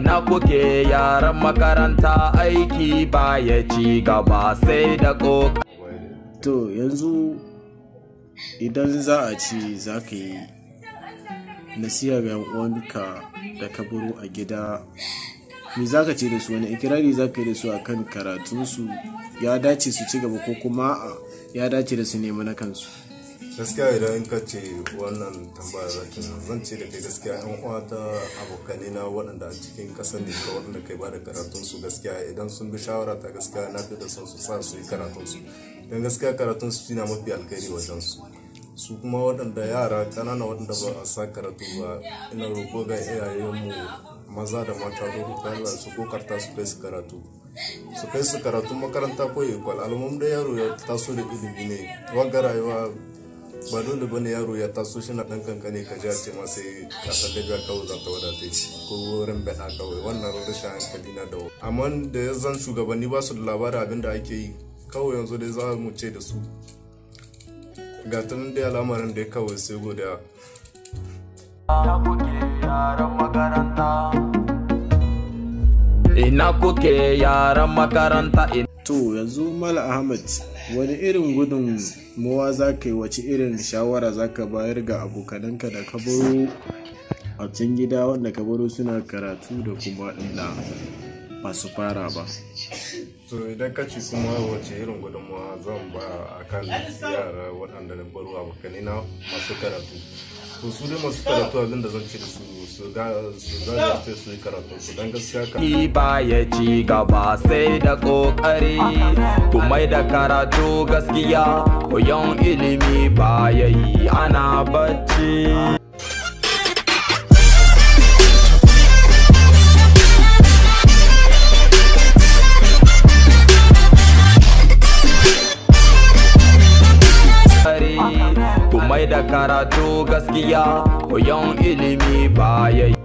Ina kuke yaran makaranta, aiki baya ci gaba sai da ƙoƙari. To yanzu idan za a ce za ka yi nasiha ga 'yan uwanka da ka baro a gida, me za ka ce da su? Wani ikirari za ka yi da su a kan karatunsu? Ya dace su ci gaba ko kuma a'a, ya dace da su nemi na kansu? Gaskiya idan in ka ce wannan tambaya zaki na zan ce da kai, gaskiya yan uwa ta, abokanai na waɗanda a cikin ƙasar Nijar waɗanda kai ba da karatun su, gaskiya idan sun bi shawara ta, gaskiya na fi da son su sa su yi karatun su, don gaskiya karatun su shine mafi alkhairi wajen su. Su kuma waɗanda yara ƙanana waɗanda ba a sa karatu ba, ina roƙo ga iyayenmu maza da mata don Allah su kokarta su kai su karatu, su kai su karatun makaranta ko école. Almuhim da yaro ya taso da ilimi ne. Wagga rayuwa ba dole bane yaro ya taso shi na ɗan kankane ka ji a ce ma sai ƙasar Libya kawai za ta wadata shi ko wurin bada kawai. Wannan rashin hankali na da amma da ya zan shugabanni ba su da labarin abin da ake yi. Kawai yanzu dai za mu ce da su ga tunan dai al'amarin da ya kawai sai godiya. Ina kuke yaran makaranta? Ina kuke yaran makaranta? To yanzu Malam Ahmad, wani irin gudunmuwa za ka yi, wace irin shawara za ka bayar ga abokananka da ka baro a can gida, wanda ka baro suna karatu da kuma waɗanda ba su fara ba? To idan ka ce kuma wace irin gudunmawa zan ba a kan yara waɗanda na baro, abokanai na masu karatu, to su dai masu karatu, abin da zan ce da su, su jajirce su yi karatu su, don gaskiya ka Baya ci gaba sai da ƙoƙari. Ku mai da karatu gaskiya, koyon ilimi baya yi ana bacci. Ku mai da karatu gaskiya, koyon ilimi baya yi.